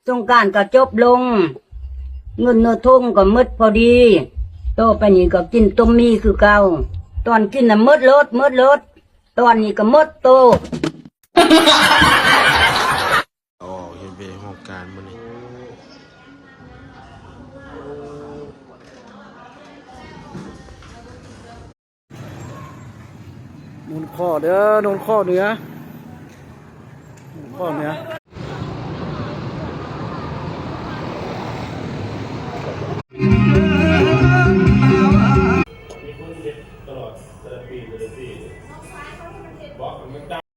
ສົງການກໍຈົບລົງ ເງິນໃນຖົງກໍໝົດພໍດີ ຕໍ່ໄປນີ້ກໍກິນຕົ້ມໝີ່ຄືເກົ່າ ຕອນກິນນະໝົດໂລດ ໝົດໂລດ ຕອນນີ້ກໍໝົດໂຕ. ອອກເຮັດວຽກຫ້ອງການມື້ນີ້ ໜູນຂໍ້ເດີ ໜູນຂໍ້ເໜືອ ໜູນຂໍ້ເໜືອ. ສ